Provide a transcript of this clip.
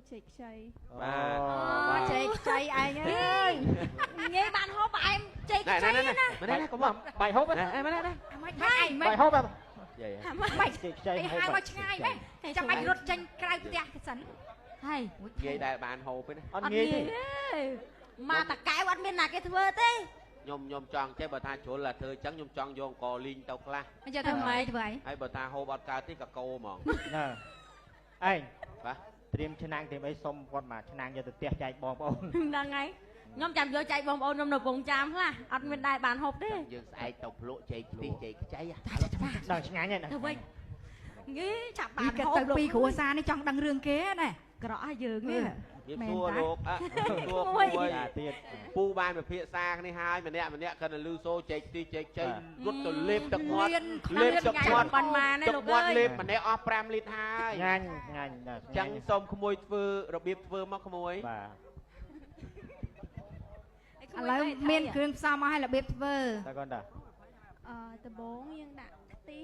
យកចេកខ្ចី បាទ អូចេកខ្ចីឯងអើយ ងាយបានហូបផ្អែមចេក ណែ ខ្ចី ណែណែ ណា ម៉ែណែកុំមក បាយហូប ណែម៉ែណែ មិនឯងមិន បាយហូប យាយ មិន ចេកខ្ចី ឯង ហូប ហៅមកឆ្ងាយមែនចាំបាច់រត់ចេញក្រៅផ្ទះសិន ហើយ យាយដែលបានហូបទេណា អត់ងាយទេ មកតកែវអត់មានណាគេធ្វើទេ ខ្ញុំចង់ចេះបើថាជ្រុលតែធ្វើអញ្ចឹងខ្ញុំចង់យកអង្គលីងទៅខ្លះ យកទៅម៉េចធ្វើអី ហើយបើថាហូបអត់កើតទេក៏កោហ្មង ណែឯង បាទ ត្រៀមឆ្នាំងត្រៀមអីសុំគាត់មកឆ្នាំងយកទៅផ្ទះចែកបងប្អូន ហ្នឹងហើយខ្ញុំចាំយកចែកបងប្អូនខ្ញុំនៅពងចាមខ្លះអត់មានដែរបានហូបទេ យើងស្អែកទៅភ្លក់ចេកខ្ទិះចេកខ្ចី ដល់ឆ្ងាញ់ហើយណា ទៅវិញងាយចាប់បាន គិត ហូប ទៅពីគ្រួសារនេះចង់ដឹងរឿងគេណា ក្រក់ឲ្យយើងនេះ ញៀបសួរលោកអ่ะសួរ មួយ គួយ ចាទៀត ពូបានពិភាក្សាគ្នាហើយម្នាក់ម្នាក់គាត់ទៅលឺសូចេកខ្ទិះចេកខ្ចីរត់ទៅលេបទឹកមាត់ លៀន លេបទឹកមាត់ ប៉ុន្មានទេ ទឹក លោកអើយ មាត់លេបម្នាក់អស់5លីត្រហើយ ឆ្ងាញ់ឆ្ងាញ់ដល់ ចឹងសូមក្មួយធ្វើរបៀបធ្វើមកក្មួយ បាទ ឥឡូវមានគ្រឿងផ្សំអស់ហើយរបៀបធ្វើ តើគាត់តា អឺដំបូងយើងដាក់ខ្ទិះ